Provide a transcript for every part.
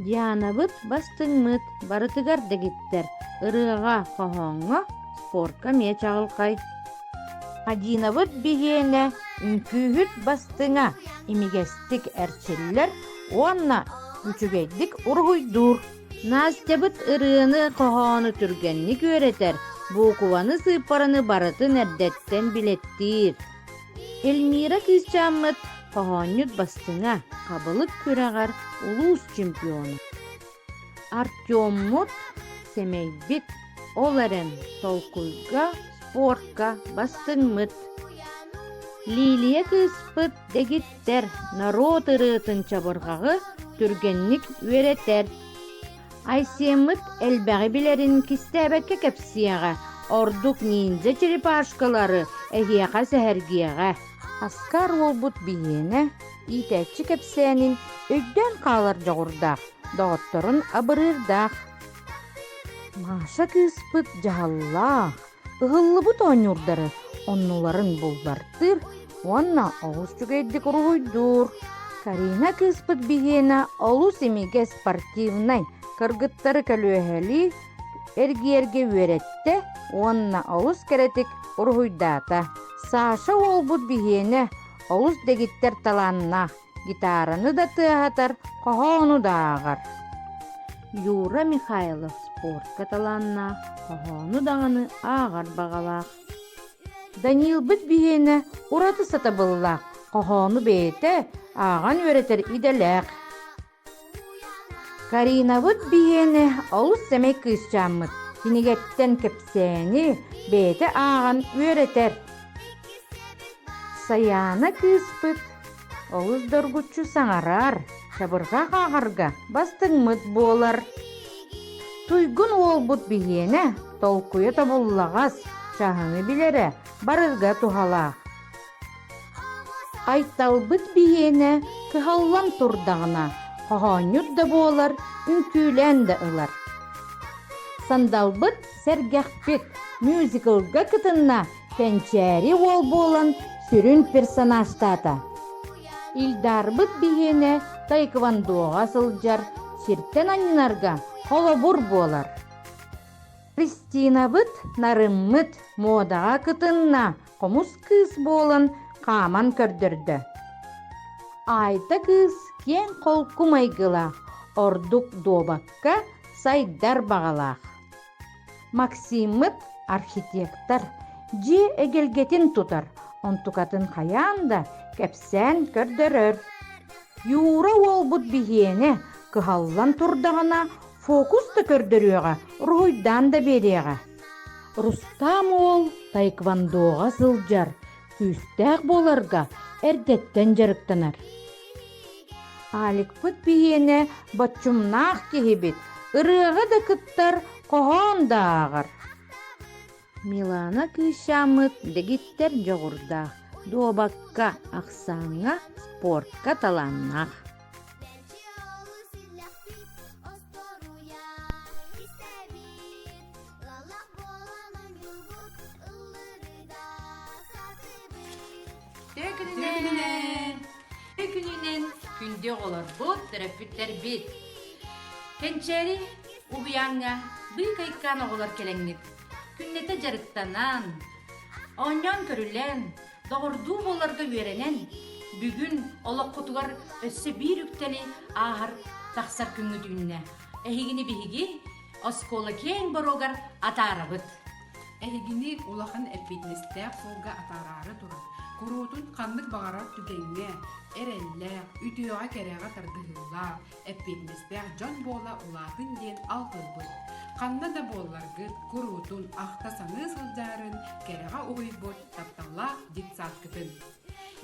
Дианабыт бастыҥмыт, барытыгар дэгиттэр, ырыаҕа, хоһооҥҥо, спортка эмиэ чаҕылхай. Мадинабыт биһиэнэ үҥкүүһүт бастыҥа, имигэстик эрчиллэр уонна үчүгэйдик уруһуйдуур. Настябыт ырыаны-хоһоону түргэнник үөрэтэр, буукубаны-сыыппараны барытын эрдэттэн билэттиир. Эльмира кыысчааммыт хоһоонньут бастыҥа, хабылык күрэҕэр улуус чемпиона. Артеммут сэмэйбит, ол эрэн толкуйга, спортка бастыҥмыт. Лилия кыыспыт дэгиттэр, норуот ырыатын чабырҕаҕы түргэнник үөрэтэр. Айсеммыт элбэҕи билэрин кистээбэккэ кэпсиэҕэ, ордук ниндзя черепашкалары эһиэхэ сэһэргиэҕэ. Аскар уолбут биһиэнэ иитээччи кэпсээнин өйдөөн хаалар дьоҕурдаах, доҕотторун абырыырдаах. Маша кыыспыт дьаһаллаах, ыһыллыбыт оонньуурдары оннуларын буллартыыр уонна олус үчүгэйдик уруһуйдуур. Карина кыыспыт биһиэнэ олус имигэс спортивнай, кыргыттары көлүөһэлии эргийэргэ үөрэттэ уонна олус кэрэтик уруһуйдаата. Саша уолбут биһиэнэ олус дэгиттэр талааннаах, гитараны да тыаһатар, хоһоону да ааҕар. Юра Михайлов спортка талааннаах, хоһоону даҕаны ааҕар баҕалаах. Данилбыт биһиэнэ ураты сатабыллаах, хоһоону бэйэтэ ааҕан үөрэтэр идэлээх. Каринабыт биһиэнэ олус сэмэй кыысчааммыт, кинигэттэн кэпсээни бэйэтэ ааҕан үөрэтэр. Сайаана кыыспыт олус доргуччу саҥарар, чабырҕах ааҕарга бастыҥмыт буолар. Туйгун уолбут биһиэнэ толкуйа тобуллаҕас, чаһыны билэрэ барыга туһалаах. Айталбыт биһиэнэ кыһаллан турдаҕына, хоһоонньут да буолар, үҥкүүлээн да ылар. Сандалбыт сэргэхпит мюзиклга кытынна Кэнчээри уол буолан сүрүн персонажтаата. Илдарбыт биһиэнэ таэквондоҕа сылдьар, сиртэн анньынарга холобур буолар. Кристинабыт нарыммыт муодаҕа кытынна, хомус кыыс буолан хааман көрдөрдө. Айта кыыс киэҥ-холку майгылаах, ордук дуобакка сайдар баҕалаах. Максиммыт архитектор, дьиэ эгэлгэтин тутар, онтукатын хайаан да кэпсээн көрдөрөр. Юра уолбут биһиэнэ кыһаллан турдаҕына фокус да көрдөрүөҕэ, уруһуйдаан да биэриэҕэ. Рустам уол таэквондоҕа сылдьар, күүстээх буоларга эрдэттэн дьарыктанар. Аликпыт биһиэнэ боччумнаах киһибит, ырыаҕа да кыттар, хоһоон да ааҕар. Милана кыысчааммыт дэгиттэр дьоҕурдаах, дуобакка, ахсааҥҥа, спортка талааннаах. Күнүнэн! Күнүнэн күндү оҕолорбут, төрөппүттэрбит! Кэнчээри уһуйааҥҥа быыкайкаан оҕолор кэлэҥҥит, күннэтэ дьарыктанан, оонньоон-көрүлээн, доҕордуу буоларга үөрэнэн, бүгүн олоххутугар өссө биир үктэли ааһар тахсар күҥҥүт үүннэ. Эһигини биһиги оскуола киэҥ боруогар атаарабыт. Эһигини улахан эппиэтинэстээх суолга атаараары туран, куруутун ханнык баҕарар түгэҥҥэ эрэллээх, үтүөҕэ-кэрэҕэ тардыһыылаах, эппиэтинэстээх дьон буола улаатын диэн алҕыыбыт. Ханна да буолларгыт, куруутун ахта-саныы сылдьаарын кэрэҕэ уһуйбут тапталлаах детсадкытын.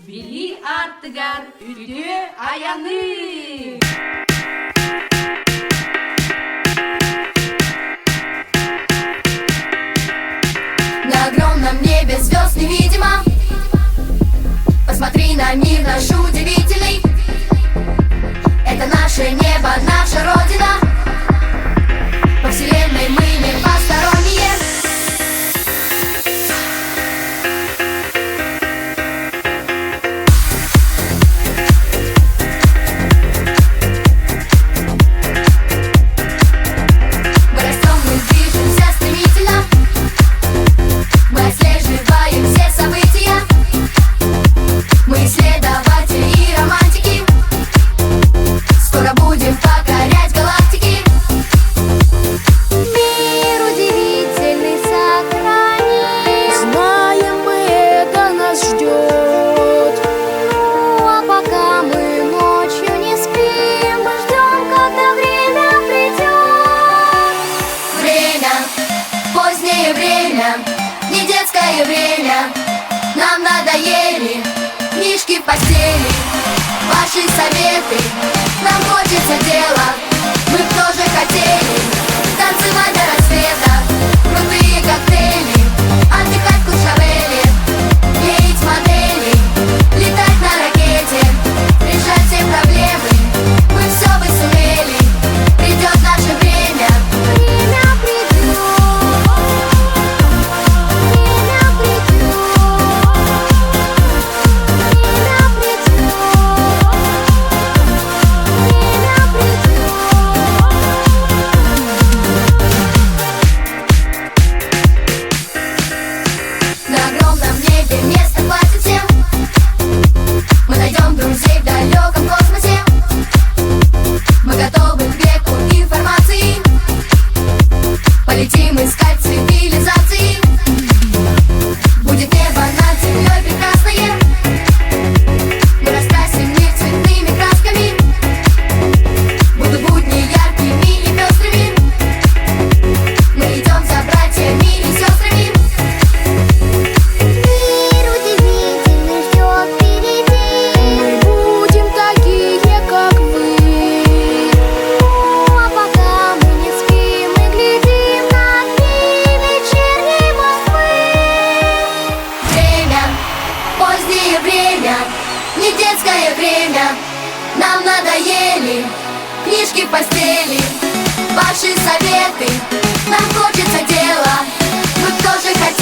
Билии аартыгар үтүө айаны! На огромном небе звезд невидимо Посмотри на мир наш удивительный Это наше небо, наша родина По вселенной мы не посторонние постели, ваши советы, нам хочется дела, мы б тоже хотели танцевать до рассвета, крутые коктейли, отдыхать в Куршавеле, клеить модели, летать на ракете, решать все проблемы, мы все бы сумели, придет наше время. Время придет, время придет, время придет, время придет. На огромном небе места хватит всем. Мы найдем друзей в далеком космосе. Мы готовы к веку информации. Полетим искать цивилизации. Будет небо над землей прекрасное. Мы раскрасим мир цветными красками. Будут будни яркими и пестрыми. Мы идем за братьями и сестрами. Мир удивительный ждет впереди. Мы будем такие, как вы. Ну, а пока мы не спим, мы глядим на огни вечерней Москвы. Время, позднее время, не детское время. Нам надоели книжки в постели, ваши советы. Нам хочется дела, мы б тоже хотели.